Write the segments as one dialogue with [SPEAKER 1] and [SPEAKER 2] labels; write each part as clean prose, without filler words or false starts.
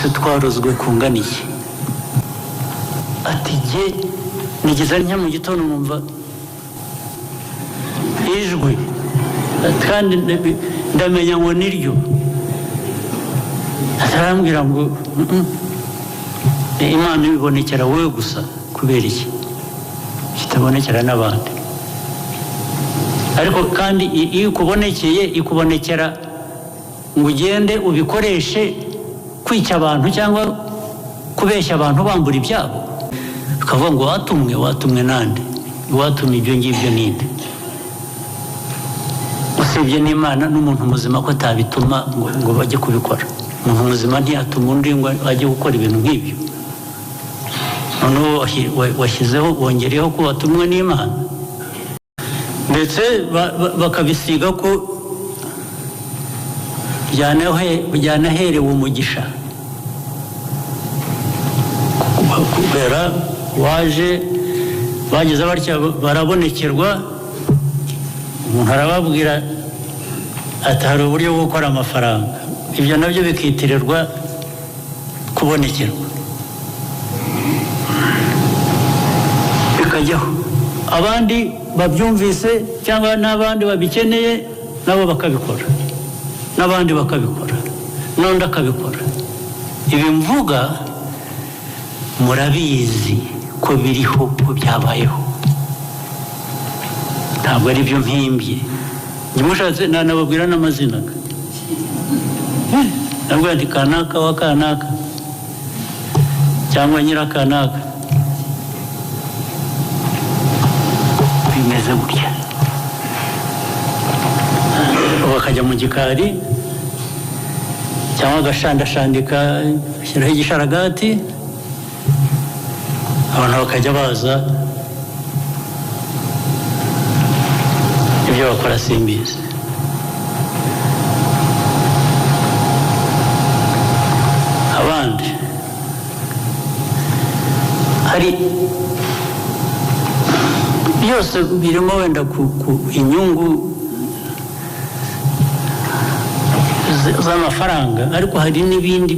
[SPEAKER 1] Se twarozwe kungana iki? Ati jye nigeze njya mu gitondo numva ijwi, kandi ndamenya ngo niryo. Atarambwira ngo Imana ibibonekera wowe gusa, kubera iki kitabonekera n'abandi? Ariko kandi iyo ikubonekeye, ikubonekera ngo ugende ubikoreshe kwica abantu cyangwa kubeshya abantu bambura ibyabo, ukavuga ngo watumwe, watumwe nande? Watumye ibyo ngibyo ninde? Usibye n'Imana n'umuntu muzima ko atabituma ngo bajye kubikora. Umuntu muzima ntiyatuma undi ngo ajye gukora ibintu nk'ibyo. Noneho washyizeho, wongereyeho ko watumwe n'Imana, ndetse bakabisiga ko byanaherewe umugisha kubera waje. Bageze batya barabonekerwa, umuntu arababwira ati hari uburyo bwo gukora amafaranga. Ibyo nabyo bikitirirwa kubonekerwa, bikajyaho. Abandi babyumvise cyangwa n'abandi babikeneye nabo bakabikora, n'abandi bakabikora, n'undi akabikora. Ibi mvuga murabizi ko biriho, ko byabayeho, ntabwo ari byo mpimbye. Njye mushatse nanababwira n'amazina, nabwo ati kanaka wa kanaka cyangwa nyirakanaka, bimeze gutya. Bakajya mu gikari cyangwa agashandashandika, ashyiraho igisharagati, abantu bakajya baza. Ibyo bakora simbizi. Abandi hari byose birimo wenda ku inyungu z'amafaranga, ariko hari n'ibindi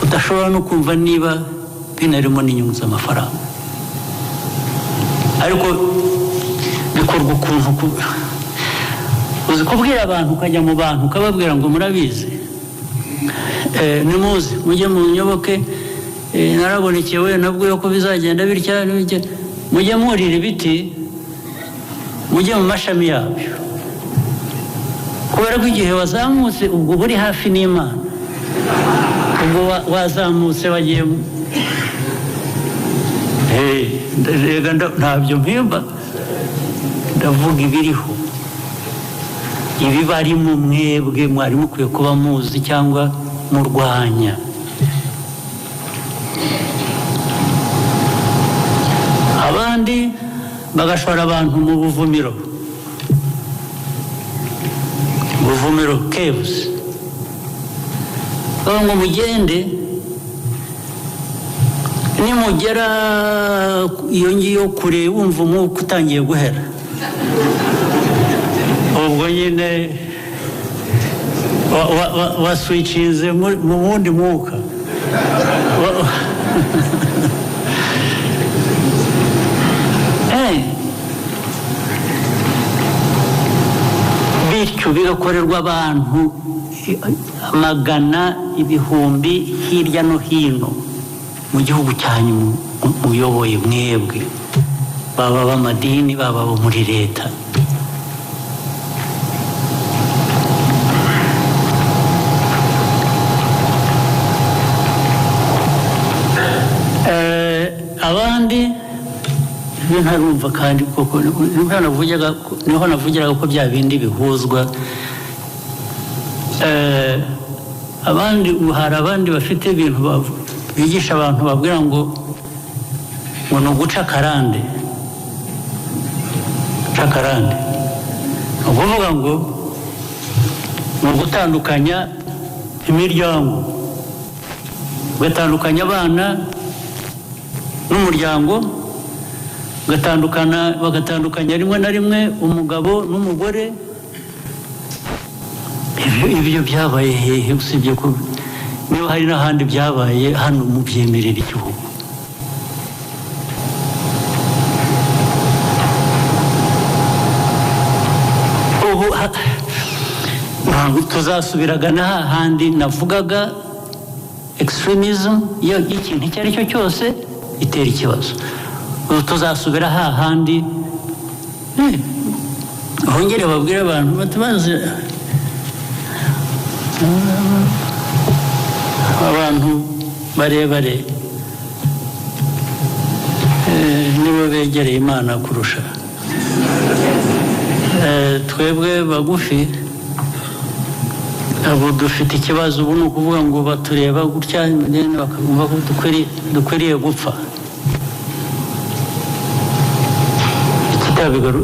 [SPEAKER 1] udashobora no kumva niba binarimo n'inyungu z'amafaranga, ariko bikorwa ukuntu uzi kubwira abantu, ukajya mu bantu ukababwira ngo murabizi, nimuze mujye mu nyoboke, narabonekewe nabwo ko bizagenda bitya bitya. Mujye mwurira ibiti, mujye mu mashami yabyo, kubera ko igihe wazamutse ubwo uba uri hafi n'Imana, ubwo wazamutse wagiye rega ntabyo mpimba, ndavuga ibiriho, ibibarimo mwebwe mwari mukwiye kuba muzi cyangwa murwanya. Abandi bagashora abantu mu buvumiro, buvumiro, caves, bavuga ngo mugende, nimugera iyo ngiyo kure wumva umwuka utangiye guhera, ubwo nyine waswicinze mu wundi mwuka. Bityo bigakorerwa abantu amagana, ibihumbi, hirya no hino mu gihugu cyanyu muyoboye mwebwe, baba b'amadini, baba abo muri leta. Abandi ibyo ntarumva, kandi koko niho navugiraga ko bya bindi bihuzwa. Abandi, hari abandi bafite ibintu bigisha abantu, babwira ngo ni uguca akarande. Guca akarande ni ukuvuga ngo ni ugutandukanya imiryango, ugatandukanya abana n'umuryango, bagatandukanya rimwe na rimwe umugabo n'umugore. Ibyo byabaye hehe usibye ko Niba hari n'ahandi byabaye, hano mubyemerera igihugu. Ubu tuzasubiraga na hahandi navugaga, extremism iyo ikintu icyo ari cyo cyose itera ikibazo. Ubu tuzasubira hahandi, bongere babwire abantu bati baze abantu barebare, nibo begereye Imana kurusha twebwe bagufi. Ubu dufite ikibazo. Ubu ni ukuvuga ngo batureba gutya, bakumva ko dukwiriye gupfa.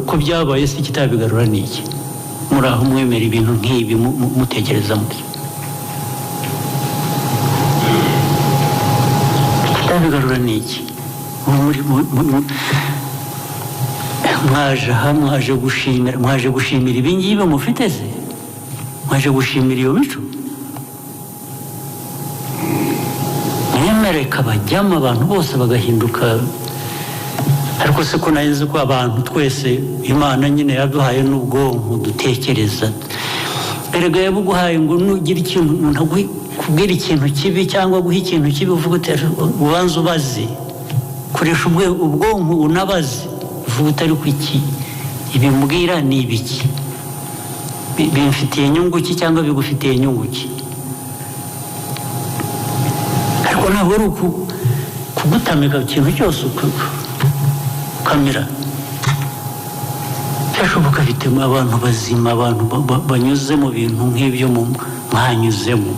[SPEAKER 1] Ko byabaye se, ikitabigarura ni iki? Muri aho mwemera ibintu nk'ibi, mutekereza mutyo, ikitabigarura ni iki? Mwaje aha, mwaje gushimira ibi ngibi mufite se? Mwaje gushimira iyo mico mwemere kabajyamo, abantu bose bagahinduka? Ariko se ko nari nzi ko abantu twese Imana nyine yaduhaye n'ubwonko dutekereza? Erega yabuguhaye ngo nugira ikintu umuntu akubwira ikintu kibi cyangwa guha ikintu kibi, uvuga uti: "Ubanza ubaze." Koresha ubwonko unabaze, uvuga utari ku iki ibi mbwira ni ibiki, bimfitiye inyungu ki cyangwa bigufitiye inyungu ki? Ariko ntabwo ari kugutamika ikintu cyose ukamira. Byashoboka bitema abantu bazima, abantu banyuze mu bintu nk'ibyo mwanyuzemo,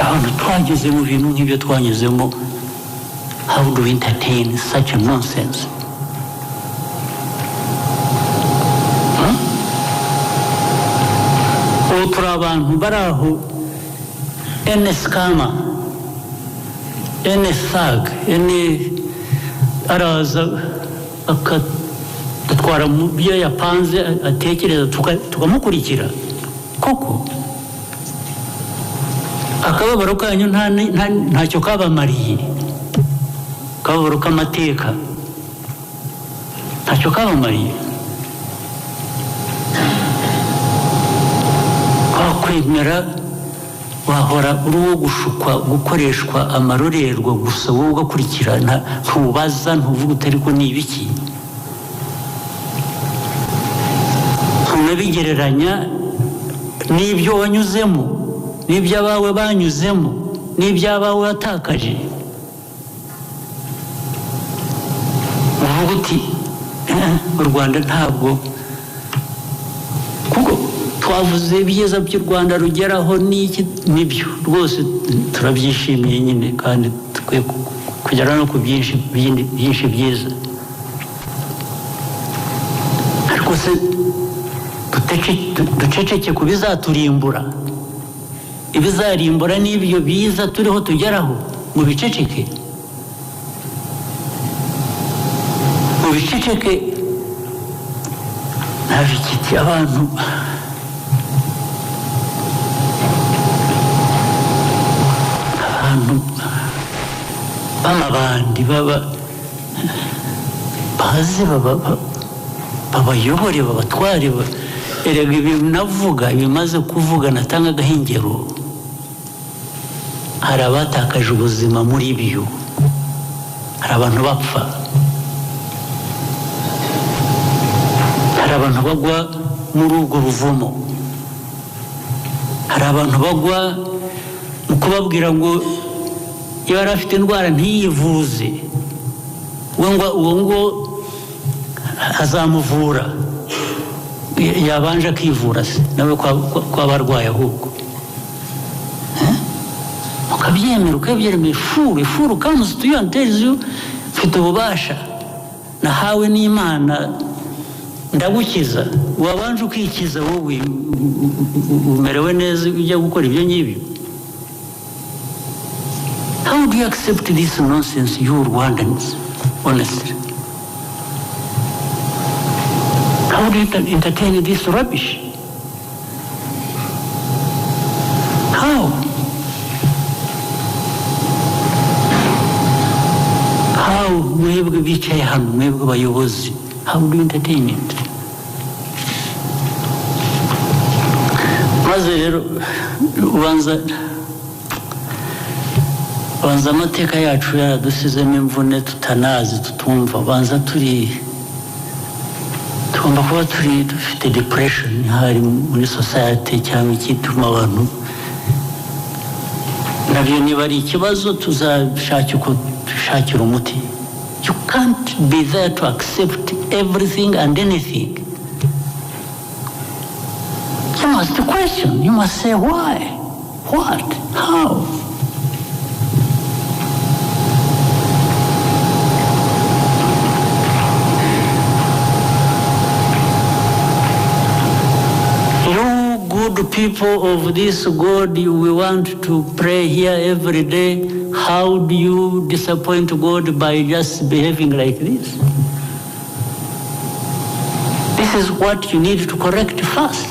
[SPEAKER 1] abantu twageze mu bintu nk'ibyo twanyuzemo. How do we entertain such a nonsense? Huh? Ubu turi abantu bari aho, any scammer, any thug, any araza akadutwara mu byo yapanze atekereza, tukamukurikira koko. Akababaro kanyu ntacyo kabamariye, akababaro k'amateka ntacyo kabamariye. Wakwemera, wahora uri uwo gushukwa, gukoreshwa amarorerwa gusa, wowe ugakurikira, ntubaza, ntuvuga utari ko ni ibiki, ntunabigereranya n'ibyo wanyuzemo, n'ibyo abawe banyuzemo, n'ibyo abawe watakaje. Uvuga uti: "U Rwanda ntabwo," kuko twavuze ibyiza by'u Rwanda rugeraho n'iki, nibyo rwose turabyishimiye nyine, kandi dukwiye kugera no ku byinshi bindi byinshi byiza. Ariko se duceceke ku bizaturimbura, ibizarimbura n'ibyo biza turiho tugeraho? Mu biceceke, mu biceceke nta bikiti. Abantu b'amabandi baba baze babayobore, babatware. Erega ibi navuga, ibimaze kuvuga, natanga agahingero, hari abatakaje ubuzima muri byo, hari abantu bapfa, hari abantu bagwa muri ubwo buvumo, hari abantu bagwa mu kubabwira ngo iyo yari afite indwara ntiyivuze, we ngo uwo ngo azamuvura. Yabanje akivura se nawe ko aba arwaye ahubwo? Eh? Ukabyemera, ukabyemera. Ifuru comes to you and tells you: "Mfite ububasha nahawe n'Imana, ndagukiza." Wabanje ukikiza wowe, umerewe neza, ujya gukora ibyo ngibyo? How do you accept this nonsense, you Rwandans? Honestly, how do you entertain this rubbish? Mwebwe bicaye hano, mwebwe bayobozi, how do you entertain it? Maze rero ubanza amateka yacu yaradusizemo imvune tutanazi, tutumva. Ubanza tugomba kuba turi dufite depression hari muri society, cyangwa ikituma abantu nabyo niba ari ikibazo tuzashaka uko dushakira umuti. You can't be there to accept everything and anything. You must question, you must say why, what, how. You good people of this God, we want to pray here every day. How do you disappoint God by just behaving like this? This is what you need to correct first.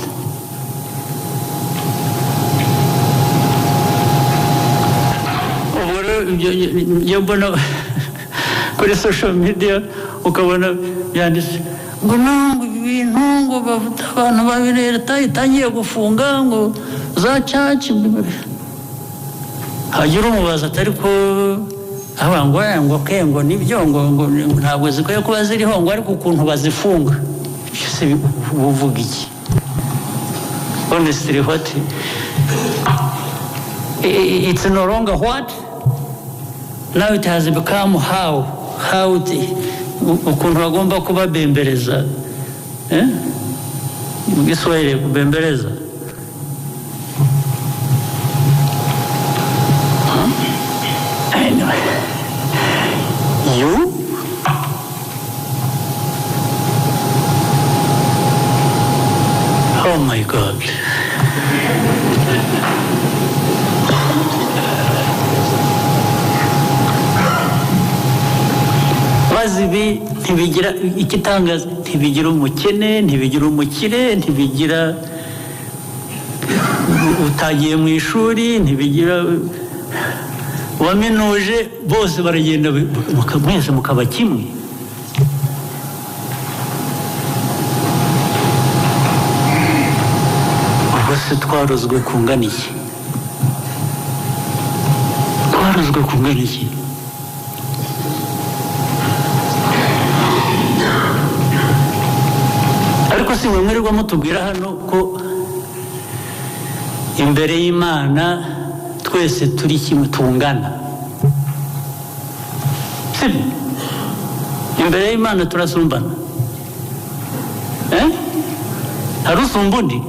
[SPEAKER 1] Iyo mbona kuri social media ukabona byanditse ngo ngo ibintu ngo bavuta abantu ba leta itangiye gufunga ngo za church, hagira umubaza atari ko ngo ngo ke ngo nibyo ngo ntabwo zikwiye kuba ziriho ngo ariko ukuntu bazifunga se buvuga iki? Honestly, what it's no longer what, now it has become how ukuntu bagomba kubabembereza, mu Giswahili kubembereza. Anyway, you oh my God. Maze ibi ntibigira ikitangaza, ntibigira umukene, ntibigira umukire, ntibigira utagiye mu ishuri, ntibigira uwaminuje, bose baragenda mwese mukaba kimwe. Ubwo se twarozwe kungana iki? Twarozwe kungana iki? Ariko si mwe mwirirwa mutubwira hano ko imbere y'Imana twese turi kimwe, tungana. Sibyo? Imbere y'Imana turasumbana. Hari usumba undi?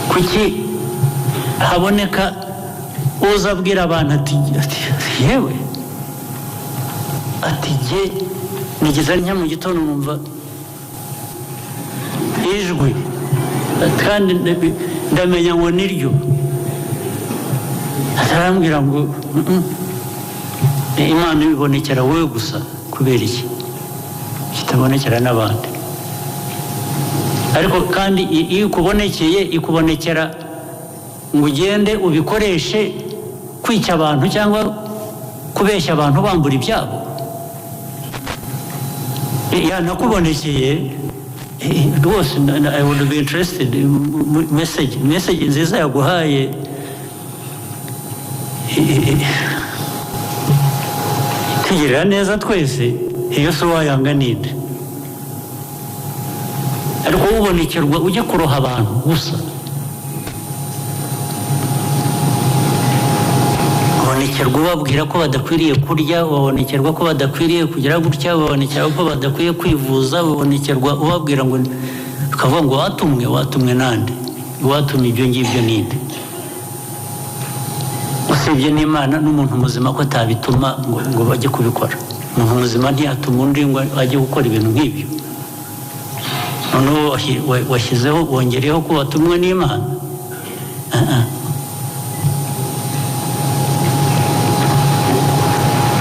[SPEAKER 1] Kuki haboneka uza abwira abantu ati yewe, ati jye nigeze njya mu gitondo numva ijwi kandi ndamenya ngo niryo, atarambwira ngo Imana ibonekera wowe gusa, kubera iki kitabonekera n'abandi? Ariko kandi iyo ikubonekeye ikubonekera ngo ugende ubikoreshe kwica abantu cyangwa kubeshya abantu bambura ibyabo. Yanakubonekeye rwose, I would be interested message nziza yaguhaye tugirira neza twese, iyo si wayanga ninde? Ariko ubonekerwa ujya kuroha abantu gusa, ubonekerwa ubabwira ko badakwiriye kurya, ubonekerwa ko badakwiriye kugira gutya, ubonekerwa ko badakwiye kwivuza, ubonekerwa ubabwira ngo ukavuga ngo watumwe, watumwe nande? Watumye ibyo ngibyo ninde? Usibye n'Imana n'umuntu muzima ko atabituma ngo bajye kubikora. Umuntu muzima ntiyatuma undi ngo ajye gukora ibintu nk'ibyo. Noneho washyizeho, wongereyeho ko watumwe n'Imana.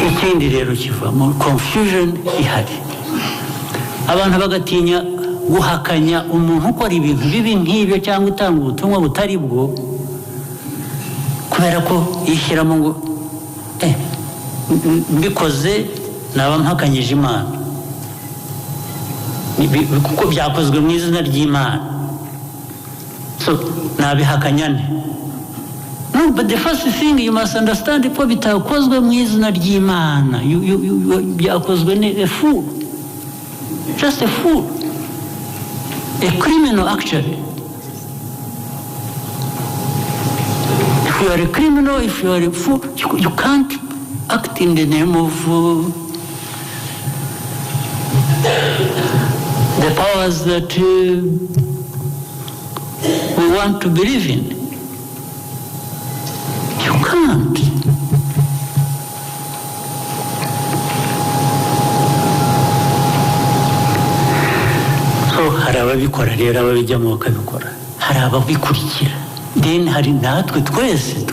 [SPEAKER 1] Ikindi rero kiva mu confusion ihari, abantu bagatinya guhakanya umuntu ukora ibintu bibi nk'ibyo cyangwa utanga ubutumwa butari bwo, kubera ko yishyiramo ngo Mbikoze naba mpakanyije Imana, kuko byakozwe mu izina ry'Imana, so nabihakanya nte? No, but the first thing you must understand ko bitakozwe mu izina ry'Imana, byakozwe ni a fool, just a fool, a criminal actually. If you are a criminal, if you are a fool, you can't act in the name of the powers that we want to believe in. You can't. So hari ababikora rero, ababijyamo bakabikora, hari ababikurikira, then hari natwe twese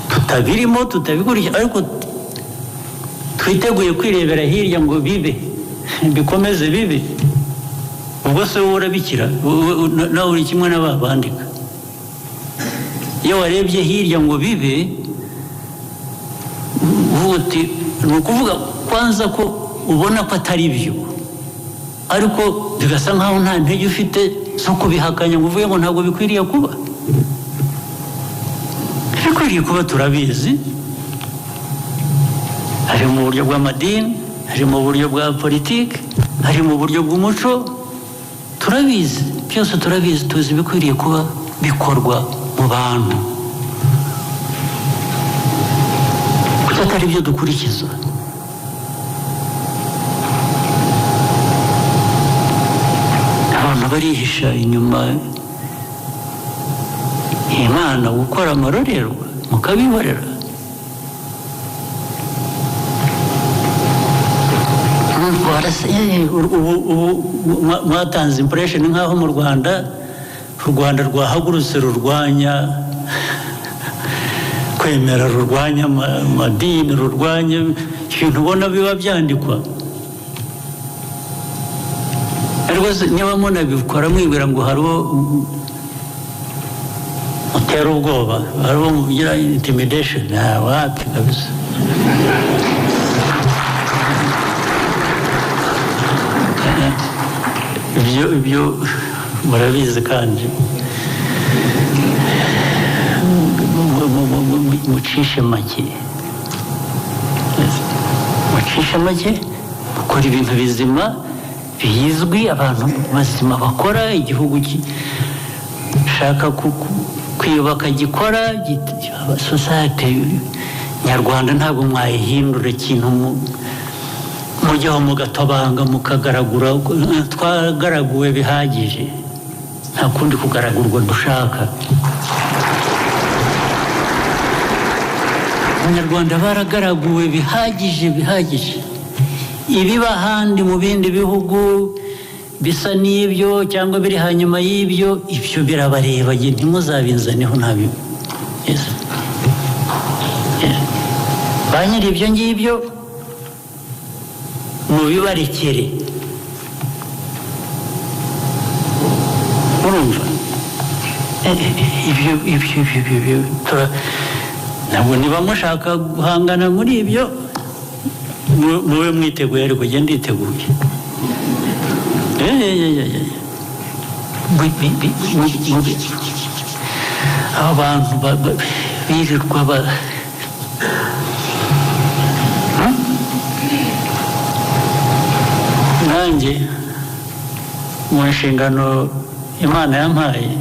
[SPEAKER 1] tutabirimo, tutabikurikira, ariko twiteguye kwirebera hirya ngo bibe, bikomeze bibe. Ubwo se wowe urabikira, nawe uri kimwe n'aba bandika. Iyo warebye hirya ngo bibe, uvuga uti, ni ukuvuga kwanza ko ubona ko atari byo, ariko bigasa nkaho nta ntege ufite zo kubihakanya ngo uvuge ngo ntabwo bikwiriye kuba. Ibikwiriye kuba turabizi, hari mu buryo bw'amadini, hari mu buryo bwa politiki, hari mu buryo bw'umuco, turabizi byose, turabizi, tuzi ibikwiriye kuba bikorwa mu bantu, kuko atari byo dukurikiza. Abantu barihisha inyuma Imana gukora amarorerwa, mukabihorera. Ubu mwatanze impression nk'aho mu Rwanda, u Rwanda rwahagurutse rurwanya kwemera, rurwanya amadini, rurwanya ibintu ubona biba byandikwa. Ariko niba munabikora mwibwira ngo hariho mutera ubwoba, hariho mugira intimidation, wapi kabisa. Ibyo murabizi kandi mucishe make, mucishe make, mukora ibintu bizima bizwi, abantu bazima bakora, igihugu gishaka kwiyubaka gikora. Society nyarwanda ntabwo mwayihindura ikintu mujyaho mugatobanga mukagaragura. Twagaraguwe bihagije, nta kundi kugaragurwa dushaka. Abanyarwanda baragaraguwe bihagije, bihagije. Ibiba ahandi mu bindi bihugu bisa n'ibyo cyangwa biri hanyuma y'ibyo, ibyo birabareba, ntimuzabinzaneho ntabyo. Yes. Ba nyiri ibyo ngibyo mubibarekere. Urumva ibyo ibyo ibyo ntabwo niba mushaka guhangana muri ibyo mube mwiteguye, ariko njye nditeguye. Abantu birirwa nanjye mu nshingano Imana yampaye,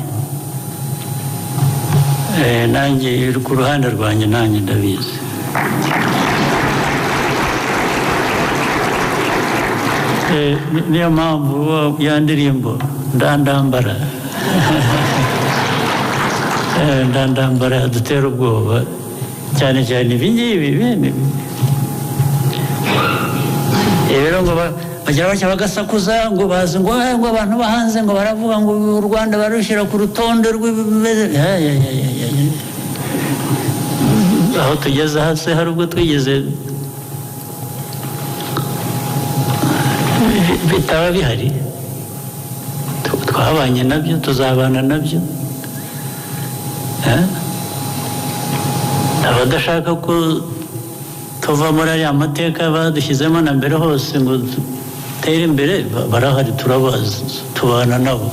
[SPEAKER 1] nanjye ku ruhande rwanjye nanjye ndabizi. Niyo mpamvu ya ndirimbo ndandambara ndandambara dutera ubwoba cyane cyane ibi ngibi bene rero ngo bagira batya bagasakuza ngo bazi ngo abantu bahanze ngo baravuga ngo u Rwanda barushyira ku rutonde rw'ibimeze. Aho tugeze hasi hari ubwo twigeze bitaba bihari, twabanye nabyo, tuzabana nabyo. Abadashaka ko Tuva muri ariya mateka badushyizemo na mbere hose ngo dutere imbere. Barahari, turabazi, tubana nabo,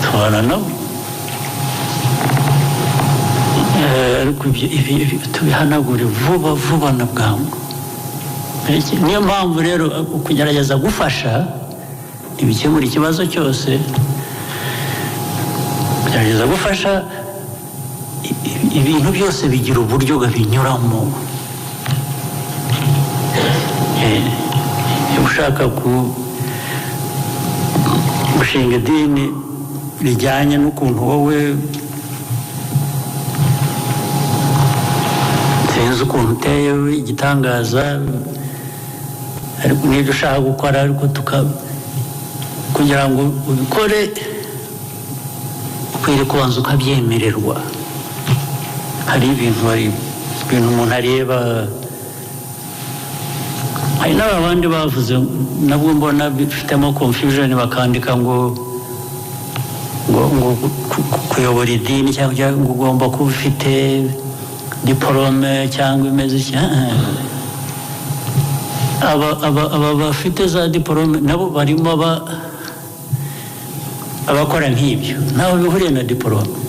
[SPEAKER 1] tubana nabo. Ariko ibi tubihanagure vuba vuba na bwangu. Niyo mpamvu rero kugerageza gufasha ntibikemura ikibazo cyose. Kugerageza gufasha, ibintu byose bigira uburyo binyuramo. Niba ushaka gushinga idini rijyanye n'ukuntu wowe, sinzi ukuntu uteye igitangaza, ariko n'ibyo ushaka gukora, ariko kugira ngo ubikore ukwiriye kubanza ukabyemererwa. Hari ibintu umuntu areba. Hari n'aba bandi bavuze, nabwo mbona bifitemo confusion, bakandika ngo kuyobora idini cyangwa ngo ugomba kuba ufite diporome cyangwa imeze iki. Aba bafite za diporome nabo barimo abakora nk'ibyo, ntaho bihuriye na diporome.